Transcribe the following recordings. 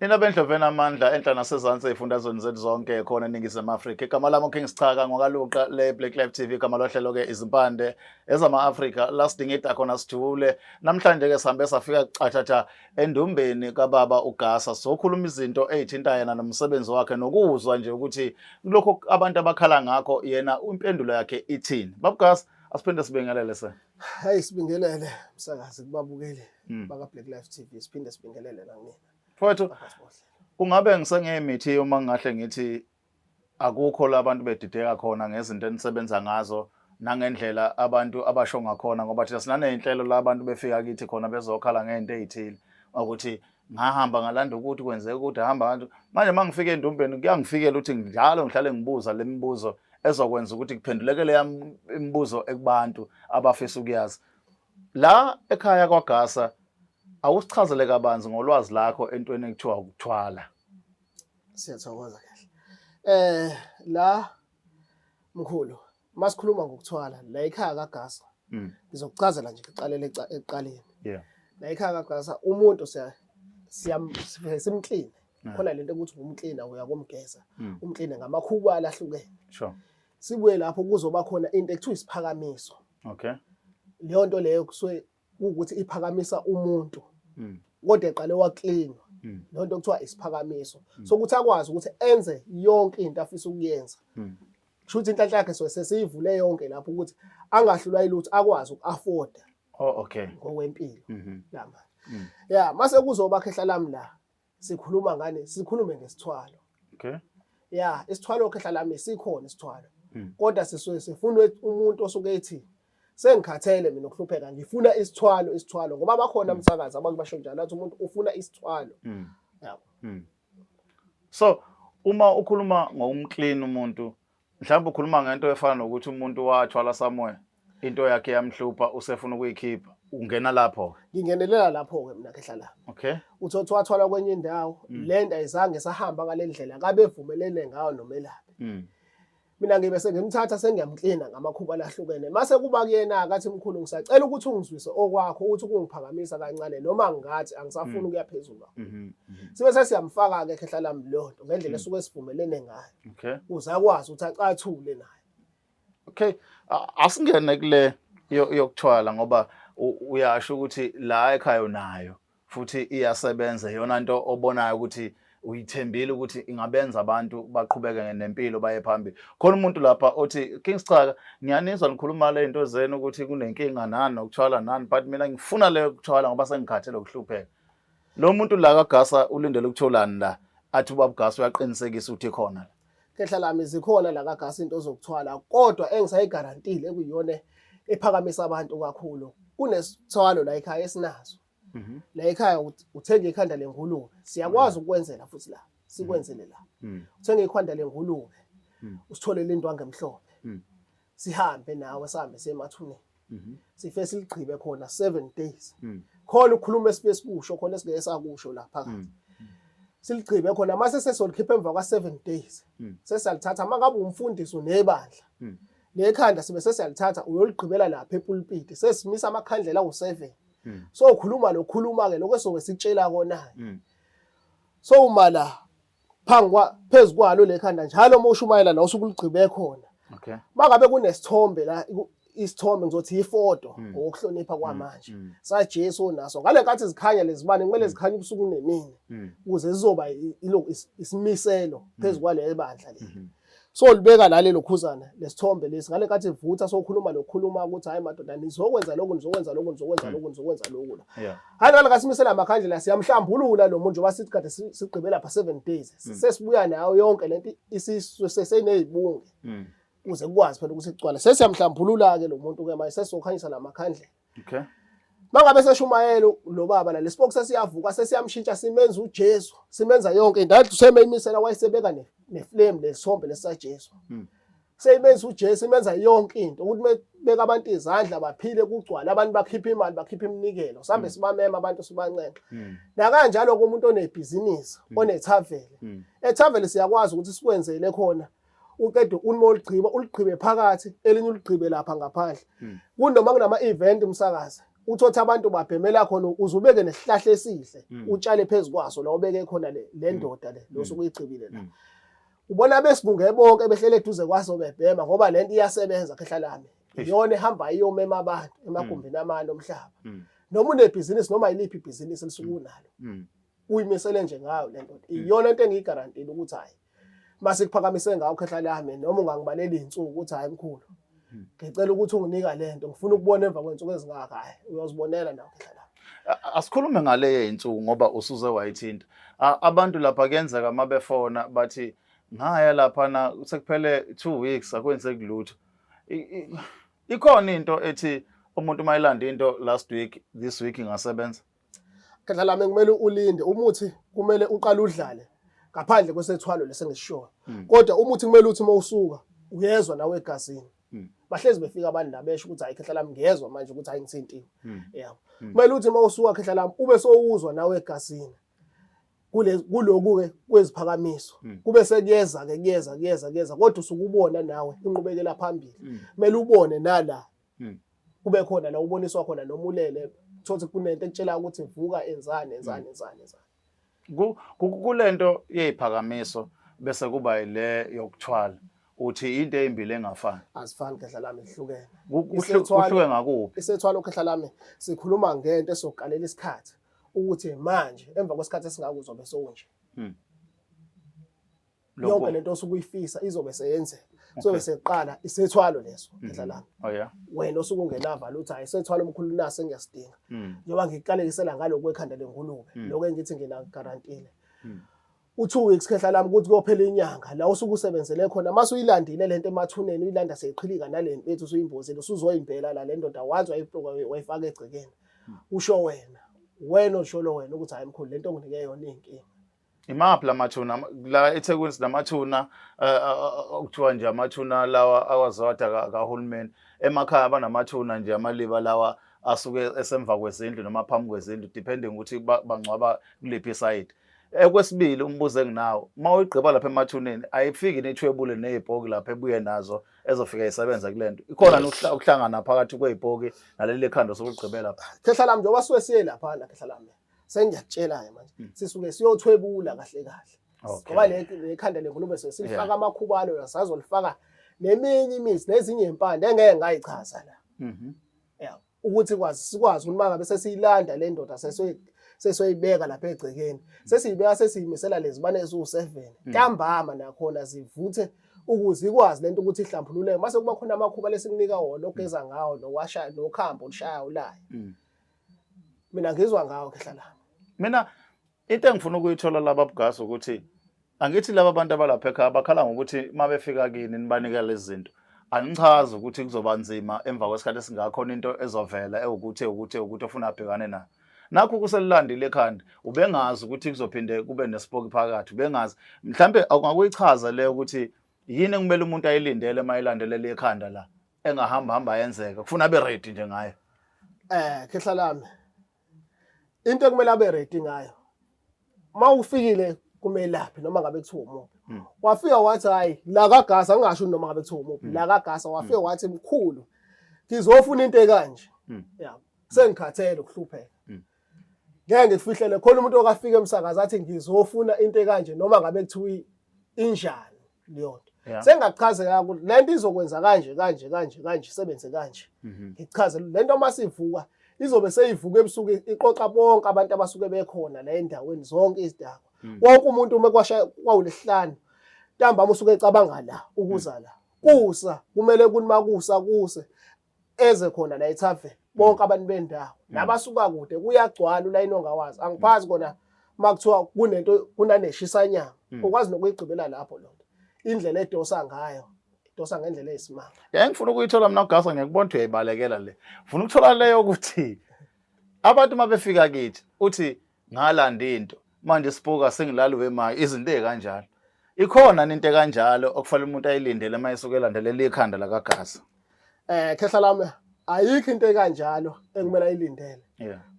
Nina bendlovu enamandla enhla nasezansi ey'fundazweni zethu zonke khona eNingizimu Afrika. Igama lami uKing Sichaka ngokaLuqa le-Black Life TV. Igama lohlelo ke izimpande ezama-Afrika la sidingida khona sijule. Namhlanje-ke sihambe safika cathatha endumbeni kababa uGasa sokhuluma izinto ey'thinta yena nomsebenzi wakhe nokuzwa nje ukuthi lokho abantu abakhala ngakho yena impendulo yakhe ithini. Baba Gasa, asiphinde sibingelele se. Hayi sibingelele msakazi kubabukeli baka Black Life TV siphinde sibingelele nakunina. Mfowethu kungabe ngisengemithi uma ngingahle ngithi akukho labantu bedideka khona ngezinto enisebenza ngazo nangendlela abantu abasho ngakhona ngoba thina sinaney'nhlelo la abantu befika kithi khona bezokhala ngey'nto ey'thile ukuthi ngahamba ngalanda ukuthi kwenzeka ukuthi hamba abantu manje uma ngifika endumbeni kuyangifikela ukuthi njalo ngihlale ngibuza le mibuzo ezokwenza ukuthi kuphenduleke leya imibuzo ekubantu abafisa ukuyazi la ekhaya kwaGasa. Awusichazele kabanzi ngolwazi lakho entweni ekuthiwa ukuthwala. Siyathokoza kahle. La mkhulu, masikhuluma ngokuthwala la ekhaya kaGasa. Ngizokuchazela nje ngiqalele ekuqaleni. La ekhaya kaGasa umuntu siya siyam simkline. Khona lento ukuthi umklina uyakumgeza. Umkline ngamakhuba alahlukene. Sibuye lapho kuzoba khona into ekuthiwa isiphakamiso. Leyo nto leyo kusuke ukuthi iphakamisa umuntu. Kodwa eqale waklinwa. Leyo nto kuthiwa isiphakamiso. Sokuthi akwazi ukuthi enze yonke into afisa ukuyenza. Kusho ukuthi inhlanhla yakhe so sesiyivule yonke lapho ukuthi angahlulwa yilutho akwazi uku-afforda. Oh okay. Ngokwempilo. La manje. Yeah, mase kuzoba khehla lami la. Sikhuluma ngani? Sikhulume ngesithwalo. Yeah, isithwalo khehla lami sikhona isithwalo. Kodwa sisuke sifuna umuntu osuke ethi sengikhathele mina ukuhlupheka ngifuna isithwalo isithwalo ngoba bakhona umsakazi abantu basho njalo athi umuntu ufuna isithwalo. Yabo. So uma ukhuluma ngokumclean umuntu mhlawumbe ukhuluma ngento efana nokuthi umuntu wathwala somewhere into yakhe yamhlupha usefuna ukuyikhipha ungena lapho. Ngingenelela lapho ke mina khehla la. Uthi wathwala kwenye indawo lento ayizange sahamba ngale ndlela kabe vumelene ngayo nomelaphi. Mina ngibe sengimthatha sengiyamklina ngamakhuba lahlukene. Mase kuba kuyena akathi mkhulu ngisacela ukuthi ungizwise okwakho ukuthi ukungiphakamisa kancane noma ngathi angisafuni ukuya phezulu. Sibe sesiyamfaka ke khehla lami leyo nto ngendlela esuke sivumelene ngayo. Ukuze akwazi ukuthi acathule naye. Okay, asingene kule yokuthwala ngoba uyasho ukuthi la ekhaya unayo futhi iyasebenza iyona nto obonayo ukuthi uyithembile ukuthi ingabenza abantu baqhubeke nempilo baye phambili. Khona umuntu lapha othi King Schaka ngiyanizwa nikhuluma le zinto zenu ukuthi kunenkinga nani nokuthwala nani but mina ngifuna leyo kuthwala ngoba sengikhathele ukuhlupheka. Lo muntu la kaGasa ulindele ukutholani la athi ubaba uGasa uyaqinisekisa ukuthi ikhona la. Khehla lami zikhona la kaGasa into zokuthwala kodwa engisayigarantile ekuyiyona ephakamisa abantu kakhulu. Kunesithwalo la ekhaya esinazo. La ekhaya uthenga ikhanda lengulube. Siyakwazi ukwenzela futhi la. Sikwenzele la. Uthenga ikhanda lengulube. Usitholele indwangu emhlophe. Sihambe nawe sihambe siye emathuneni. Sife siligqibe khona 7 days. Khona ukukhuluma esibe sikusho khona esingeke sakusho la phakathi. Siligqibe khona mase sesolikhipha emva kwa 7 days. Sesiyalithatha mangabe umfundisi unebandla. Lekhanda sibe sesiyalithatha uyoligqibela lapha epulpiti. Sesimisa amakhandlela awu7. So ukhuluma lokhuluma ke lokho esobe sikutshela kona. So uma la phambi kwa phezu kwalo lekhanda njalo uma ushumayela la usuke uligqibe khona. Mangabe kunesithombe la isithombe ngizothi ifoto ngokuhlonipha kwamanje. Sa Jesu naso ngale nkathi zikhanya lezibane kumele zikhanye ubusuku nemini ukuze zizoba isimiselo phezu kwale bandla leli. So libeka la lelo khuzana lesithombe lesi ngale nkathi ivutha sokhuluma lokhuluma ukuthi hayi madoda nizokwenza lokhu nizokwenza lokhu nizokwenza lokhu nizokwenza lokhu la. Hayi ngale kasimisela amakhandlela siyamhlambulula lo muntu njengoba sithi kade sigqibe lapha 7 days. Sesibuya nayo yonke lento isisenezibunge. Ukuze kukwazi phela ukuthi igcwale. Sesiyamhlambulula ke lo muntu ke manje sesizokhanyisa lamakhandlela. Mangabe seshumayela lo baba la lesipoki sesiyavuka sesiyamshintsha simenza uJesu simenza yonke into athi usemeyimisela wayesebeka neflame lesithombe lesisaJesu. Seyimenza uJesu imenza yonke into ukuthi beka abantu izandla baphile kugcwala abantu bakhipha imali bakhipha iminikelo sihambe sibamema abantu sibancenga. Nakanjalo kumuntu onebhizinisi onethaveli. Ethaveli siyakwazi ukuthi sikwenzele khona uqede uma uligqiba uligqibe phakathi elinye uligqibe lapha ngaphandle. Kunoma kunama event umsakazi Uthotha abantu babhemela khona uzubeke nesihlahla esihle utshale phezu kwaso la ubeke khona le le ndoda le lo suke uyigcibile la. Ubona besibunge bonke behlele eduze kwaso bebhema ngoba lento iyasebenza khehla lami. Iyona ehamba iyomema abantu emagumbini amane omhlaba. Noma unebhizinisi noma yiliphi ibhizinisi elisuke unalo. Uyimisele nje ngayo le ndoda. Iyona into engiyigarantile ukuthi hayi masikuphakamise ngawo khehla lami noma ungangibalela izinsuku ukuthi hayi mkhulu ngicela ukuthi unginika lento ngifuna ukubona emva kwensuku ezingaka hayi uyozibonela nawe khehla lami. Asikhulume ngale yey'nsuku ngoba usuze wayithinta. Abantu lapha kuyenzeka uma befona bathi ngaya laphana sekuphele 2 weeks akwenzeki lutho. Ikhona into ethi umuntu uma elanda into last week, this week ingasebenza? Khehla lami, kumele ulinde umuthi, kumele uqale udlale ngaphandle kwesethwalo lesengisishoyo. Kodwa umuthi kumele uthi uma usuka uyezwa nawe egazini. Bahlezi befika abantu la besho ukuthi hayi khehla lami, ngiyezwa manje ukuthi hayi ngithintiwe. Yabo. Kumele uthi uma usuka khehla lami ube sowuzwa nawe egazini. Kule kuloku ke kweziphakamiso kube sekuyeza ke kuyeza kuyeza kuyeza kodwa usuke ubona nawe inqubekela phambili. Kumele ubone nala kube khona la uboniswa khona noma ulele thothi kunento ekutshela ukuthi vuka, enzani, enzani, enzani, enzani. Kulento yeziphakamiso bese kuba ile yokuthwala, uthi into ezimbili engafani? Azifani khehla lami, ihlukene. Kuhluke ngakuphi? Isethwalo khehla lami sikhuluma ngento esokuqalela isikhathi ukuthi manje emva kwesikhathi esingaka uzobe sowunje. Yonke lento osuke uyifisa izobe seyenzeka, sobe seqala isethwalo leso khehla lami. Wena osuke ungenava lutho, hayi isethwalo omkhulu naso engiyasidinga njengoba ngiqalekisela ngalokhu kwekhanda lengulube lokho engithi nginagarantile u-2 weeks khehla lami ukuthi kuyophela inyanga la usuke usebenzele khona mase uyilandile lento emathuneni, uyilanda seyiqhilika nale mpethu usuyimbozile usuzoyimbela la le ndoda once wayifaka egcekeni, usho wena, wena osholo wena ukuthi hayi mkhulu, lento onginike yona iy'nkinga. Imaphi lamathuna la eThekwini? Sinamathuna okuthiwa nje amathuna lawa awaziwa kahulumeni. Emakhaya banamathuna nje amaliba lawa asuke esemva kwezindlu noma phambi kwezindlu, depending ukuthi bangcwaba kuliphi isayidi. Ekwesibili umbuzo enginawo, uma uyigqiba lapha emathuneni, ayifiki nithwebule nezipoki lapha ebuye nazo ezofika isebenza kule nto? Ikhona ukuhlangana phakathi kwezipoki naleli khanda sokuligqibe lapha? Khehla lami, njengoba suke siye laphana khehla lami, sengiyakutshela-ke manje, sisuke siyothwebula kahle kahle ngoba le khanda lengulube suke silifaka amakhubalo, sazolifaka neminye imithi nezinye iy'mpande engeke ngayichaza la. Ya, ukuthi kwazi sikwazi ukuthi mangabe sesiyilanda le ndoda sesoyibeka lapha egcekeni, sesiyibeka sesiyimisela lezi bane eziwu-7 ntambama nakhona zivuthe ukuze ikwazi lento ukuthi ihlambululeke, mase kuba khona amakhuba lesikunika wona ogeza ngawo nowasha nokhambo olushaya ulayo. Mina ngizwa ngawo khehla lami. Mina into engifuna ukuyithola laba bugasa ukuthi angithi laba bantu abalapha ekhaya bakhala ngokuthi uma befika kini nibanika lezi zinto, anichazi ukuthi kuzoba nzima emva kwesikhathi esingakhona into ezovela ewukuthi ewukuthi ewukuthi ofuna abhekane nayo. Nakho kuselilandile ekhanda, ubengazi ukuthi kuzophinde kube nesipoki phakathi, ubengazi. Mhlambe awungakuyichaza leyo ukuthi yini ekumele umuntu ayilindele uma elandelela ikhanda la engahamba hamba yenzeka, kufuna abe ready nje ngayo? Khehla lami, into ekumele abe ready ngayo uma ufikile kumelaphi noma ngabe kuthiwa umuphi, wafika wathi hayi la kaGasa, angingasho noma ngabe kuthiwa umuphi, la kaGasa wafika wathi mkhulu ngizofuna into ekanje, yabo, sengikhathele ukuhlupheka. Ngeke ngikufihlele, khona umuntu okafika emsakazo athi ngizofuna into ekanje noma ngabe kuthiwa injani leyo nto. Sengingachazeka ukuthi lento izokwenza kanje kanje kanje kanje, isebenze kanje. Ngichaze lento uma sivuka izobe seyivuka ebusuku iqoqa bonke abantu abasuke bekhona la endaweni, zonke izidakwa, wonke umuntu uma kwasha kwawulesihlanu ntambama usuke ecabanga la ukuza la kusa, kumele kuthi makusa kuse eze khona la ethaveni, bonke abantu bendawo nabasuka kude, kuyagcwala ulayini ongawazi. Angikwazi kona makuthiwa kunento kunaneshisanyama, ukwazi nokuyigqibela lapho lonto, indlela edosa ngayo, idosa ngendlela eyisimanga. Ya, ngifuna ukuyithola mina Gasa, ngiyakubona ukuthi uyayibalekela le. Ngifuna ukuthola leyo ukuthi abantu uma befika kithi uthi ngalanda into manje sipoka sengilali wemayi, izinto ezikanjalo. Ikhona into ekanjalo okufanele umuntu ayilindele uma esuke elandelela ikhanda lakaGasa? Khehla lami, ayikho into ekanjalo ekumele ayilindele.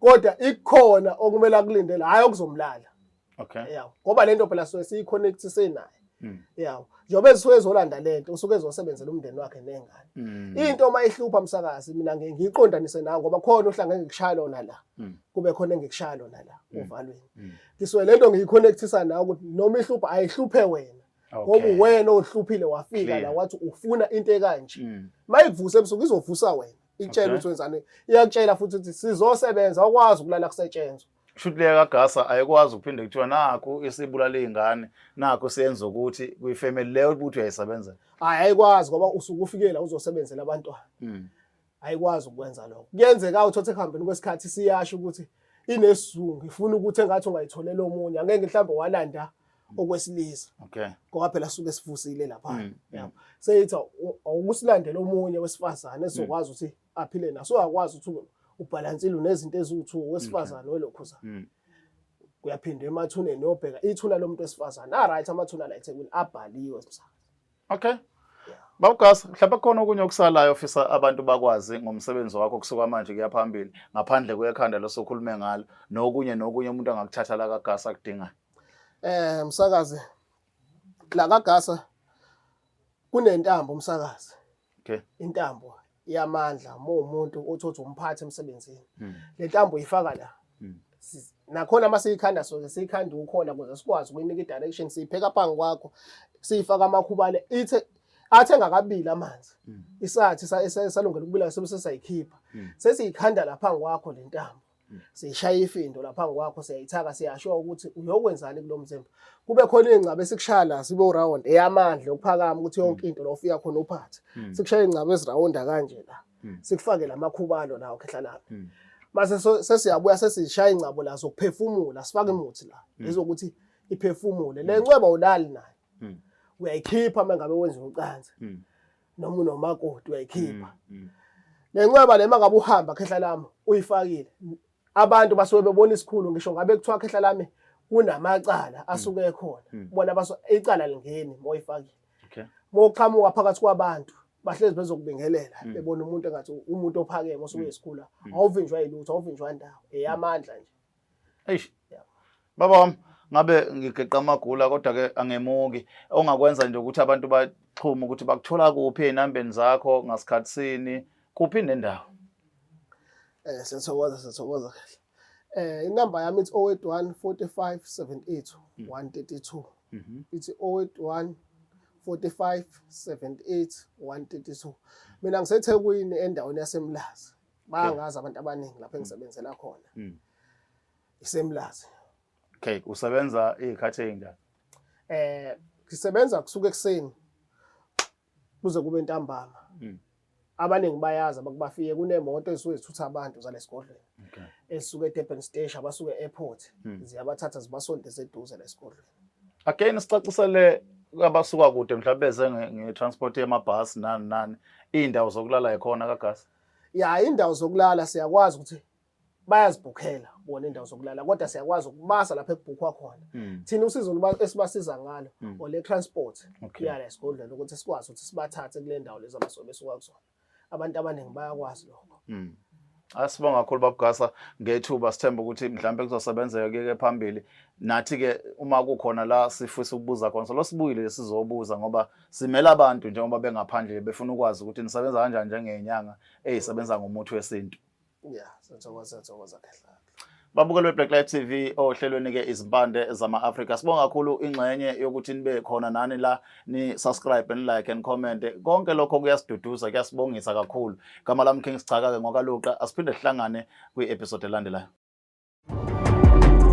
Kodwa ikhona okumele akulindele, hayi okuzomlala. Yabo, ngoba lento phela suke siyi-connect senaye. Yawo njengoba esuke ezolanda lento, usuke ezosebenzela umndeni wakhe nengane. Into uma ihlupha, msakazi, mina ngeke ngiyiqondanise nawe, ngoba khona uhlanga engikushaya lona la, kube khona engikushaya lona la ovalweni. Ngisuke lento ngiyiconnectisa nawe ukuthi noma ihlupha, ayihluphe wena, ngoba uwena ohluphile wafika la wathi ufuna into ekanje. Mayikuvusa ebusuku, izovusa wena, ikutshela ukuthi wenzani. Iyakutshela futhi ukuthi sizosebenza, awukwazi ukulala kusetshenzwa. Shuthi le kaGasa ayikwazi ukuphinde kuthiwa nakhu isibulala iy'ngane, nakhu siyenza ukuthi kwifamily leyo ukuthi uyayisebenzela. Hayi, ayikwazi, ngoba usuke ufike la uzosebenzela abantwana. Ayikwazi ukwenza lokho. Kuyenzeka uthothe ekuhambeni kwesikhathi siyasho ukuthi inesizungu, ifuna ukuthi engathi ungayitholela omunye, angeke mhlawumbe walanda okwesilisa, ngoba phela suke sivusile lapha. Yabo, seyithi awukusilandela omunye wesifazane esizokwazi ukuthi aphile naso, uyakwazi ukuthi ubhalansile unezinto eziwu-two, wesifazane welokhuza. Kuyaphinde emathuneni, uyobheka ithuna lomuntu wesifazane. A-right amathuna la eThekwini abhaliwe, msakazi. Okay. Babugasa, mhlawumbe khona okunye okusalayo ofisa abantu bakwazi ngomsebenzi wakho kusuka manje kuya phambili, ngaphandle kwekhanda losokhulume ngalo, nokunye nokunye umuntu angakuthatha la kaGasa akudingayo. Msakazi, la kaGasa kunentambo, umsakazi. Intambo yamandla, uma umuntu othi umphathi emsebenzini. Le ntambo uyifaka la. Nakhona uma siyikhanda, soze siyikhanda ukhona ukuze sikwazi ukuyinika i-direction, siyipheka phambi kwakho, siyifaka amakhubane, ithe athe engakabili amanzi. Isathi salungela ukubila, sobe sesiyayikhipha. Sesiyikhanda la phambi kwakho le ntambo. Siyishaya ifindo la phambi kwakho, siyayithaka, siyasho ukuthi uyokwenzani kulo mzimba. Kube khona iy'ngcabo esikushaya la sibe round, eyamandla yokuphakama, ukuthi yonke into la ufika khona uphathe. Sikushaya iy'ngcabo ezirawunda kanje la. Sikufake lamakhubalo lawo, khehla lami. Mase sesiyabuya sesishaya ingcabo la zokuphefumula, sifake imuthi la ezokuthi iphefumule. Le ncweba ulali nayo. Uyayikhipha uma ngabe wenza ucansi. Noma unomakoti, uyayikhipha. Le ncweba le, mangabe uhamba, khehla lami, uyifakile, abantu basuke bebona isikhulu, ngisho ngabe kuthiwa, khehla lami, kunamacala asuke ekhona. Bona baso icala lingeni moyifakile. Moqhamuka phakathi kwabantu, bahlezi bezokubingelela, bebona umuntu engathi umuntu ophakeme osuke esikhula. Awuvinjwa yilutho, awuvinjwa ndawo, eyamandla nje. Eish. Baba wami, ngabe ngigeqa amagula, kodwa ke angemuki. Ongakwenza nje ukuthi abantu baxhume ukuthi bakuthola kuphi ezinambeni zakho, ngasikhathi sini, kuphi nendawo. Siyathokoza, siyathokoza kahle. Inamba yami ithi 081 45 78 132. Ithi 081 45 78 132. Mina ngiseThekwini, endaweni yaseMlazi. Bayangazi abantu abaningi lapho engisebenzela khona. IseMlazi. Okay, usebenza izikhathi ezinjani? Ngisebenza kusuka ekuseni kuze kube ntambama. Abaningi bayazi, abakubafike kunemoto ezisuke zithutha abantu zalesigodlweni. Esuke eDurban Station, abasuke e-airport, ziyabathatha zibasondeze eduze lesigodlweni. Again, sicacisele abasuka kude, mhlawumbe beze nge-transport yamabhasi, nani nani, iy'ndawo zokulala yikhona kaGasa? Ya, indawo zokulala siyakwazi ukuthi bayazibhukhela bona indawo zokulala, kodwa siyakwazi ukubasa lapho ekubhukhwa khona. Thina usizo esibasiza ngalo ole transport yala esigodlweni, ukuthi sikwazi ukuthi sibathathe kule ndawo lezi abasuke besuka kuzona. Abantu abaningi bayakwazi lokho. Asibonga kakhulu, Babugasa, ngethuba. Sithemba ukuthi mhlawumbe kuzosebenzeka kuyeke phambili. Nathi-ke uma kukhona la sifisa ukubuza khona, solo sibuyile sizobuza, ngoba simela abantu njengoba bengaphandle befuna ukwazi ukuthi nisebenza kanjani njengenyanga eyisebenza ngomuthi wesintu. Ya, siyathokoza, siyathokoza, khehla. Babukeli be-Black Life TV ohlelweni-ke Izimpande Zama-Afrika, sibonga kakhulu ingxenye yokuthi nibe khona nani la, ni-subscribe, ni-like and comment. Konke lokho kuyasiduduza, kuyasibongisa kakhulu. Gama lami King Sichaka-ke ngokaLuqa. Asiphinde sihlangane kwi-episode elandelayo.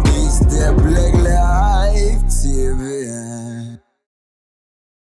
It's the Black Life TV.